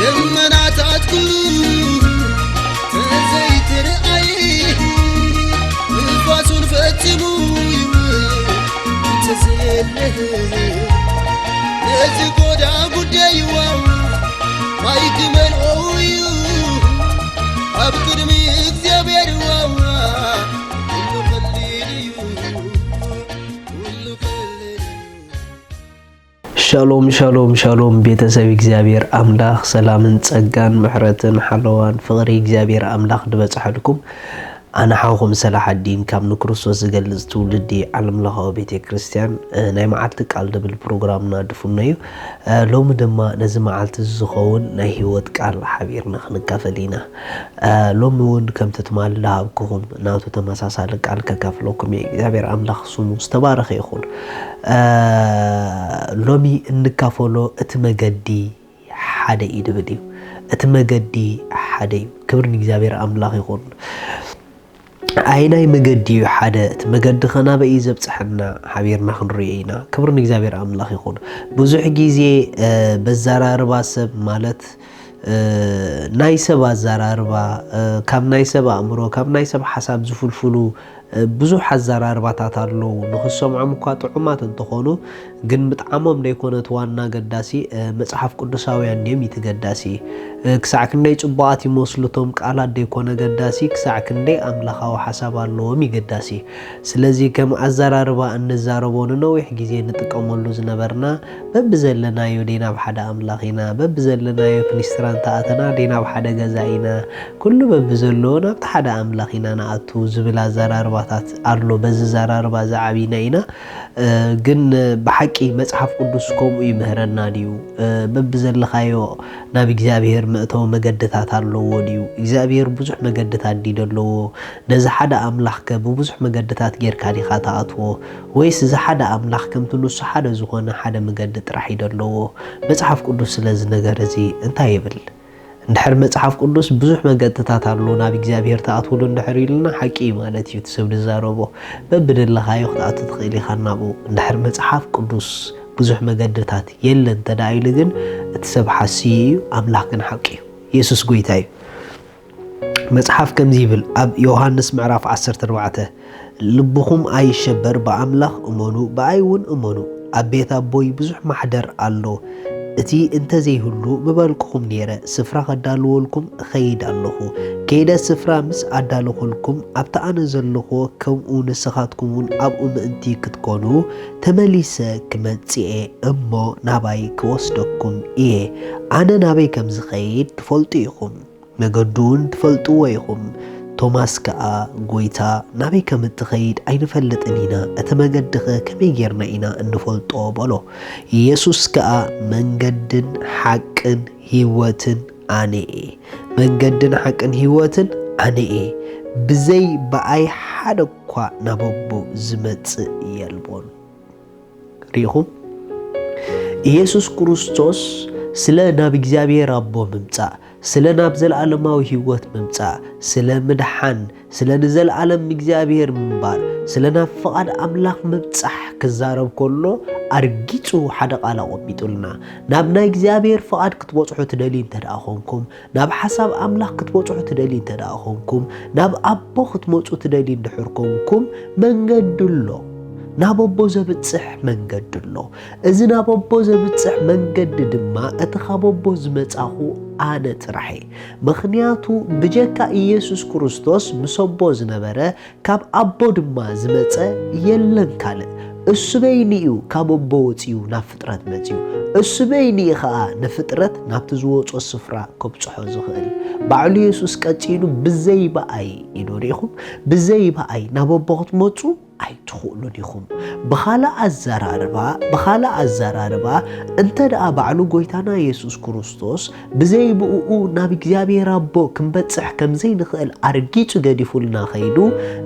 ደመናታት ኩሉ ተዘይትርኣይ፣ ንፋሱን ፈጺሙ ይውል እንተዘየለ፣ ነዚ ጎዳ ጉዳይዋ ማይ ክመልኦ እዩ ኣብ ቅድሚ እግዚኣብሔር ዋዋ። ኩሉ ቀሊል እዩ፣ ኩሉ ቀሊል እዩ። ሻሎም፣ ሻሎም፣ ሻሎም፣ ቤተሰብ እግዚኣብሔር ኣምላኽ፣ ሰላምን ጸጋን ምሕረትን ሓለዋን ፍቕሪ እግዚኣብሔር ኣምላኽ ዝበጽሐልኩም፣ ኣነ ሓውኹም ሰላሓዲን ካብ ንክርስቶስ ዝገልጽ ትውልዲ ዓለምለኻዊ ቤተ ክርስቲያን፣ እ፣ ናይ መዓልቲ ቃል ዝብል ፕሮግራምና ድፍኖ እዩ። እ፣ ሎሚ ድማ ነዚ መዓልቲ እዚ ዝኸውን ናይ ህይወት ቃል ሓቢርና ክንካፈል ኢና። እ፣ ሎሚ እውን ከምቲ ትማሊ ዝሃብኩኹም ናቱ ተመሳሳሊ ቃል ከካፍለኩም እየ። እግዚኣብሔር ኣምላኽ ስሙ ዝተባረኸ ይኹን። እ፣ ሎሚ እንካፈሎ እቲ መገዲ ሓደ እዩ ድብል እዩ። እቲ መገዲ ሓደ እዩ። ክብሪ ንእግዚኣብሔር ኣምላኽ ይኹን። ኣየናይ መገዲ እዩ ሓደ? እቲ መገዲ ኸ ናበይ እዩ ዘብጽሐና? ሓቢርና ክንርእዮ ኢና። ክብሪ ንእግዚኣብሔር ኣምላኽ ይኹን። ብዙሕ ግዜ፣ እ፣ በዘራርባ ሰብ ማለት፣ እ፣ ናይ ሰብ ኣዘራርባ፣ እ፣ ካብ ናይ ሰብ ኣእምሮ፣ ካብ ናይ ሰብ ሓሳብ ዝፍልፍሉ፣ እ፣ ብዙሕ ኣዘራርባታት ኣለዉ። ንኽሰምዖም እኳ ጥዑማት እንተኾኑ፣ ግን ምጥዓሞም ደይኮነ እቲ ዋና ገዳሲ፣ እ፣ መጽሓፍ ቅዱሳውያን ድዮም እቲ ገዳሲ። እ፣ ክሳዕ ክንደይ ጽቡቓት ይመስሉ እቶም ቃላት ደይኮነ ገዳሲ፣ ክሳዕ ክንደይ ኣምላኻዊ ሓሳብ ኣለዎም እዩ ገዳሲ። ስለዚ ከም ኣዘራርባ እንዛረቦ ንነዊሕ ግዜ ንጥቀመሉ ዝነበርና፣ በብዘለናዮ ደይ ናብ ሓደ ኣምላኽ ኢና፣ በብዘለናዮ ክሊስትራ እንተኣተና ደይ ናብ ሓደ ገዛ ኢና፣ ኩሉ በብዘለዎ ናብቲ ሓደ ኣምላኽ ኢና ንኣቱ ዝብል ኣዘራርባታት ኣሎ። በዚ ኣዘራርባ ዝዓቢና ኢና። እ፣ ግን ብሓቂ መጽሓፍ ቅዱስ ከምኡ ይምህረና ድዩ? እ፣ በብዘለኻዮ ናብ እግዚኣብሔር መእተዊ መገድታት ኣለዎ ድዩ? እግዚኣብሔር ብዙሕ መገድታት ድዩ ዘለዎ? ነዚ ሓደ ኣምላኽከ ብብዙሕ መገድታት ጌርካ ዲኻ ትኣትዎ? ወይስ እዚ ሓደ ኣምላኽ ከምቲ ንሱ ሓደ ዝኾነ ሓደ መገዲ ጥራሕ እዩ ዘለዎ? መጽሓፍ ቅዱስ ስለዚ ነገር እዚ እንታይ ይብል? እንድሕር መጽሓፍ ቅዱስ ብዙሕ መገድታት ኣሎ ናብ እግዚኣብሔር ትኣትውሉ እንድሕር ኢሉና፣ ሓቂ እዩ ማለት እዩ እቲ ሰብ ዝዛረቦ። በብደለኻዮ ክትኣቱ ትኽእል ኢኻ ናብኡ። እንድሕር መጽሓፍ ቅዱስ ብዙሕ መገድታት የለን እንተ ደኣ ኢሉ ግን፣ እቲ ሰብ ሓስዩ እዩ፣ ኣምላኽ ግን ሓቂ እዩ። የሱስ ጐይታ እዩ። መጽሓፍ ከምዚ ይብል ኣብ ዮሃንስ ምዕራፍ ዓሰርተ ኣርባዕተ፣ ልብኹም ኣይሸበር፣ ብኣምላኽ እመኑ፣ ብኣይ እውን እመኑ። ኣብ ቤት ኣቦይ ብዙሕ ማሕደር ኣሎ። እቲ እንተ ዘይህሉ ምበልኩኹም ነይረ። ስፍራ ከዳልወልኩም እኸይድ ኣለኹ። ከይደ ስፍራ ምስ ኣዳለኹልኩም፣ ኣብቲ ኣነ ዘለኹዎ፣ ከምኡ ንስኻትኩም እውን ኣብኡ ምእንቲ ክትኮኑ፣ ተመሊሰ ክመጽእ እየ፣ እሞ ናባይ ክወስደኩም እየ። ኣነ ናበይ ከም ዝኸይድ ትፈልጡ ኢኹም። መገዱ እውን ትፈልጥዎ ኢኹም። ቶማስ ከኣ፣ ጐይታ፣ ናበይ ከም እትኸይድ ኣይንፈልጥን ኢና፣ እቲ መገድኸ ከመይ ጌርና ኢና እንፈልጦ? በሎ። ኢየሱስ ከኣ፣ መንገድን ሓቅን ህይወትን ኣነ እየ። መንገድን ሓቅን ህይወትን ኣነ እየ። ብዘይ ብኣይ ሓደ እኳ ናብ ኣቦ ዝመጽእ የልቦን። ርኢኹም? ኢየሱስ ክርስቶስ ስለ ናብ እግዚኣብሔር ኣቦ ምምጻእ፣ ስለ ናብ ዘለኣለማዊ ህይወት ምምጻእ፣ ስለ ምድሓን፣ ስለ ንዘለኣለም እግዚኣብሔር ምንባር፣ ስለ ናብ ፍቓድ ኣምላኽ ምብጻሕ ክዛረብ ከሎ፣ ኣርጊጹ ሓደ ቃል ኣቐሚጡልና። ናብ ናይ እግዚኣብሔር ፍቓድ ክትበጽሑ ትደልዩ እንተ ደኣ ኾንኩም፣ ናብ ሓሳብ ኣምላኽ ክትበጽሑ ትደልዩ እንተ ደኣ ኾንኩም፣ ናብ ኣቦ ክትመጹ ትደልዩ እንድሕር ኮንኩም፣ መንገዲ ኣሎ። ናብ ኣቦ ዘብጽሕ መንገዲ ኣሎ። እዚ ናብ ኣቦ ዘብጽሕ መንገዲ ድማ፣ እቲ ካብ ኣቦ ዝመጻኹ ኣነ ጥራሕ እየ። ምኽንያቱ፣ ብጀካ ኢየሱስ ክርስቶስ ምስ ኣቦ ዝነበረ፣ ካብ ኣቦ ድማ ዝመጸ የለን ካልእ። እሱ በይኑ እዩ ካብ ኣቦ ወጺኡ ናብ ፍጥረት መጺኡ። እሱ በይኑ እዩ ኸኣ ንፍጥረት ናብቲ ዝወጾ ስፍራ ከብጽሖ ዝኽእል። ባዕሉ የሱስ ቀጺሉ፣ "ብዘይ ብኣይ" ኢሉ። ርኢኹም? "ብዘይ ብኣይ ናብ ኣቦ ክትመጹ ኣይትኽእሉን ኢኹም።" ብኻልእ ኣዘራርባ፣ ብኻልእ ኣዘራርባ፣ እንተ ደኣ ባዕሉ ጐይታና የሱስ ክርስቶስ ብዘይ ብእኡ ናብ እግዚኣብሔር ኣቦ ክንበጽሕ ከም ዘይንኽእል ኣርጊጹ ገዲፉልና ኸይዱ፣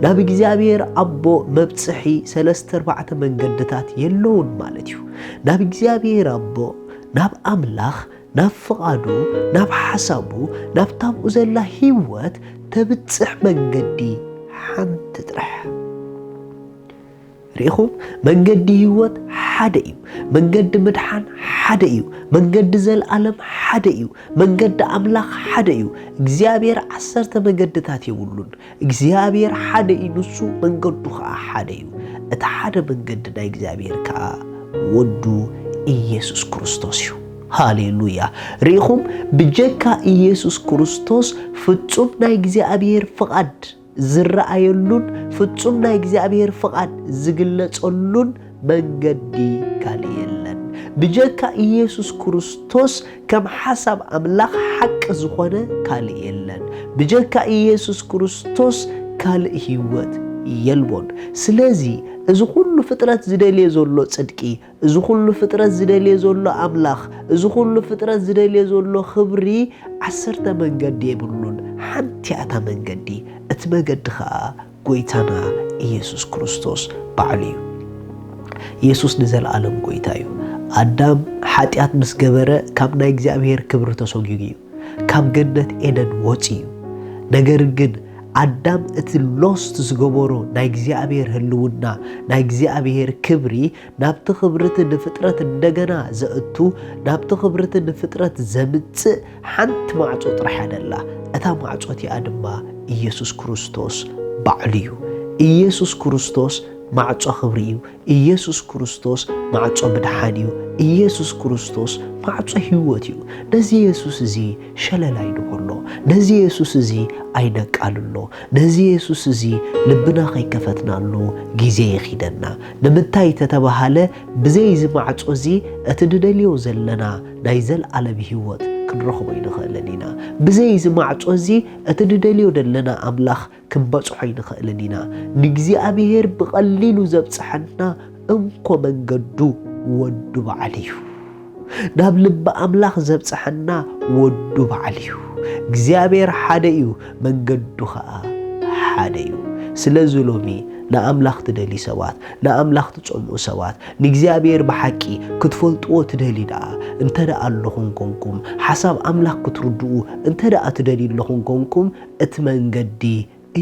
ናብ እግዚኣብሔር ኣቦ መብጽሒ ሰለስተ ኣርባዕተ መንገድታት የለውን ማለት እዩ። ናብ እግዚኣብሔር ኣቦ፣ ናብ ኣምላኽ፣ ናብ ፍቓዱ፣ ናብ ሓሳቡ፣ ናብታ ኣብኡ ዘላ ህይወት ተብጽሕ መንገዲ ሓንቲ ጥራሕ። ርኢኹም? መንገዲ ህይወት ሓደ እዩ። መንገዲ ምድሓን ሓደ እዩ። መንገዲ ዘልኣለም ሓደ እዩ። መንገዲ ኣምላኽ ሓደ እዩ። እግዚኣብሔር ዓሰርተ መገድታት የብሉን። እግዚኣብሔር ሓደ እዩ፣ ንሱ መንገዱ ኸዓ ሓደ እዩ። እቲ ሓደ መንገዲ ናይ እግዚኣብሔር ከኣ ወዱ ኢየሱስ ክርስቶስ እዩ። ሃሌሉያ! ርኢኹም? ብጀካ ኢየሱስ ክርስቶስ ፍጹም ናይ እግዚኣብሔር ፍቓድ ዝረኣየሉን ፍጹም ናይ እግዚኣብሔር ፍቓድ ዝግለጸሉን መንገዲ ካልእ የለን። ብጀካ ኢየሱስ ክርስቶስ ከም ሓሳብ ኣምላኽ ሓቂ ዝኾነ ካልእ የለን። ብጀካ ኢየሱስ ክርስቶስ ካልእ ህይወት የልቦን። ስለዚ እዚ ኩሉ ፍጥረት ዝደልዮ ዘሎ ጽድቂ፣ እዚ ኩሉ ፍጥረት ዝደልዮ ዘሎ ኣምላኽ፣ እዚ ኩሉ ፍጥረት ዝደልዮ ዘሎ ክብሪ ዓሰርተ መንገዲ የብሉን። ሓንቲ እያ እታ መንገዲ። እቲ መገዲ ኸኣ ጎይታና ኢየሱስ ክርስቶስ ባዕሉ እዩ። ኢየሱስ ንዘለኣለም ጎይታ እዩ። ኣዳም ሓጢኣት ምስ ገበረ ካብ ናይ እግዚኣብሔር ክብሪ ተሰጒጉ እዩ። ካብ ገነት ኤደን ወጺኡ እዩ። ነገር ግን ኣዳም እቲ ሎስት ዝገበሮ ናይ እግዚኣብሔር ህልውና፣ ናይ እግዚኣብሔር ክብሪ ናብቲ ክብሪ እቲ ንፍጥረት እንደገና ዘእቱ፣ ናብቲ ክብሪ እቲ ንፍጥረት ዘምጽእ ሓንቲ ማዕጾ ጥራሕ እያ ደላ። እታ ማዕጾ እቲኣ ድማ ኢየሱስ ክርስቶስ ባዕሉ እዩ። ኢየሱስ ክርስቶስ ማዕጾ ክብሪ እዩ። ኢየሱስ ክርስቶስ ማዕጾ ምድሓን እዩ። ኢየሱስ ክርስቶስ ማዕጾ ህይወት እዩ። ነዚ የሱስ እዚ ሸለል ኣይንበሎ። ነዚ የሱስ እዚ ኣይነቃልሎ። ነዚ የሱስ እዚ ልብና ከይከፈትናሉ ግዜ ይኺደና። ንምንታይ ተተባሃለ፣ ብዘይ እዚ ማዕጾ እዚ እቲ ንደልዮ ዘለና ናይ ዘልኣለም ህይወት ክንረኽቦ ኣይንኽእልን ኢና። ብዘይ እዚ ማዕጾ እዚ እቲ ንደልዮ ዘለና ኣምላኽ ክንበጽሖ ኣይንኽእልን ኢና። ንእግዚኣብሔር ብቐሊሉ ዘብጽሐና እንኮ መንገዱ ወዱ በዓል እዩ። ናብ ልቢ ኣምላኽ ዘብጽሐና ወዱ በዓል እዩ። እግዚኣብሔር ሓደ እዩ፣ መንገዱ ኸኣ ሓደ እዩ። ስለዚ ሎሚ ንኣምላኽ ትደልዩ ሰባት፣ ንኣምላኽ ትጸምኡ ሰባት፣ ንእግዚኣብሔር ብሓቂ ክትፈልጥዎ ትደልዩ ደኣ እንተ ደኣ ኣለኹም ኮንኩም፣ ሓሳብ ኣምላኽ ክትርድኡ እንተ ደኣ ትደልዩ ኣለኹም ኮንኩም፣ እቲ መንገዲ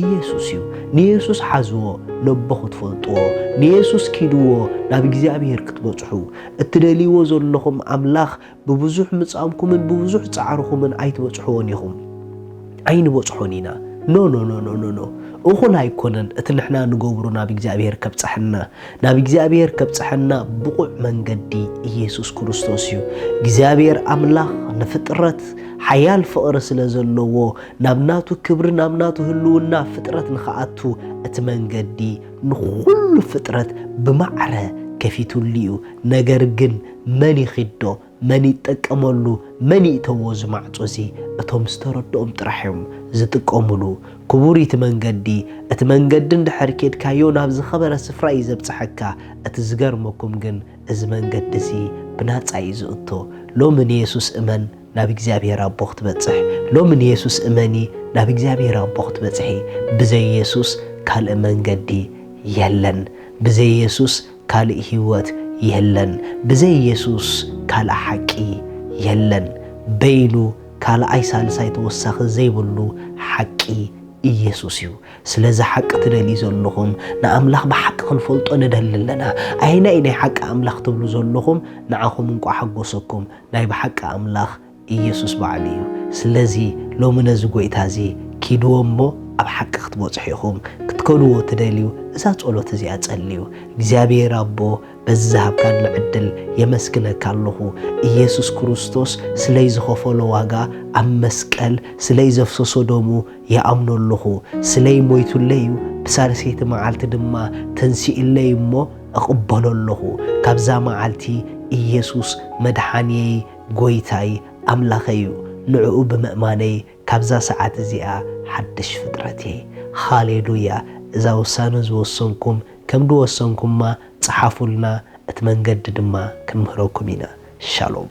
ኢየሱስ እዩ። ንየሱስ ሓዝዎ፣ ነቦ ክትፈልጥዎ፣ ንየሱስ ኪድዎ፣ ናብ እግዚኣብሔር ክትበጽሑ። እትደልይዎ ዘለኹም ኣምላኽ ብብዙሕ ምጻምኩምን ብብዙሕ ጻዕርኹምን ኣይትበጽሕዎን ኢኹም። ኣይንበጽሖን ኢና። ኖ፣ ኖ፣ ኖ፣ ኖ፣ ኖ፣ ኖ። እኹል ኣይኮነን እቲ ንሕና ንገብሮ ናብ እግዚኣብሔር ከብጽሐና። ናብ እግዚኣብሔር ከብጽሐና ብቑዕ መንገዲ ኢየሱስ ክርስቶስ እዩ። እግዚኣብሔር ኣምላኽ ንፍጥረት ሓያል ፍቕሪ ስለ ዘለዎ፣ ናብ ናቱ ክብሪ፣ ናብ ናቱ ህልውና ፍጥረት ንኽኣቱ እቲ መንገዲ ንኹሉ ፍጥረት ብማዕረ ከፊቱሉ እዩ። ነገር ግን መን ይኺዶ? መን ይጠቀመሉ? መን ይእተዎ እዚ ማዕጾ እዚ? እቶም ዝተረድኦም ጥራሕ እዮም ዝጥቀሙሉ። ክቡር እቲ መንገዲ፣ እቲ መንገዲ እንድሕር ኬድካዮ ናብ ዝኸበረ ስፍራ እዩ ዘብጽሐካ። እቲ ዝገርመኩም ግን እዚ መንገዲ እዚ ብናጻ እዩ ዝእቶ። ሎሚ ንየሱስ እመን፣ ናብ እግዚኣብሔር ኣቦ ክትበጽሕ። ሎሚ ንየሱስ እመኒ፣ ናብ እግዚኣብሔር ኣቦ ክትበጽሒ። ብዘይ የሱስ ካልእ መንገዲ የለን። ብዘይ የሱስ ካልእ ህይወት የለን። ብዘይ የሱስ ካልእ ሓቂ የለን። በይኑ ካልኣይ ሳልሳይ ተወሳኺ ዘይብሉ ሓቂ ኢየሱስ እዩ። ስለዚ ሓቂ ትደልዩ ዘለኹም፣ ንኣምላኽ ብሓቂ ክንፈልጦ ንደሊ ኣለና። ኣየናይ ናይ ሓቂ ኣምላኽ ትብሉ ዘለኹም፣ ንዓኹም እንቋዕ ሓጎሰኩም። ናይ ብሓቂ ኣምላኽ ኢየሱስ ባዕሉ እዩ። ስለዚ ሎሚ ነዚ ጐይታ እዚ ኪድዎ እሞ ኣብ ሓቂ ክትበጽሑ ኢኹም። ክትከድዎ ትደልዩ፣ እዛ ጸሎት እዚኣ ጸልዩ። እግዚኣብሔር ኣቦ፣ በዚ ዝሃብካኒ ዕድል የመስግነካ ኣለኹ። ኢየሱስ ክርስቶስ ስለይ ዝኸፈሎ ዋጋ ኣብ መስቀል፣ ስለይ ዘፍሰሶ ደሙ ይኣምኖ ኣለኹ። ስለይ ሞይቱለይ እዩ፣ ብሳልሰይቲ መዓልቲ ድማ ተንሲኡለይ እሞ እቕበሎ ኣለኹ። ካብዛ መዓልቲ ኢየሱስ መድሓንየይ፣ ጐይታይ፣ ኣምላኸይ እዩ። ንዕኡ ብምእማነይ ካብዛ ሰዓት እዚኣ ሓድሽ ፍጥረት እየ። ሃሌሉያ! እዛ ውሳነ ዝወሰንኩም፣ ከም ዝወሰንኩማ ጸሓፉልና፣ እቲ መንገዲ ድማ ክንምህረኩም ኢና። ሻሎም።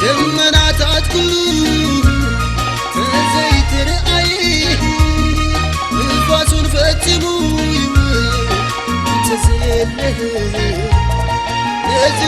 ደመናት ነዚ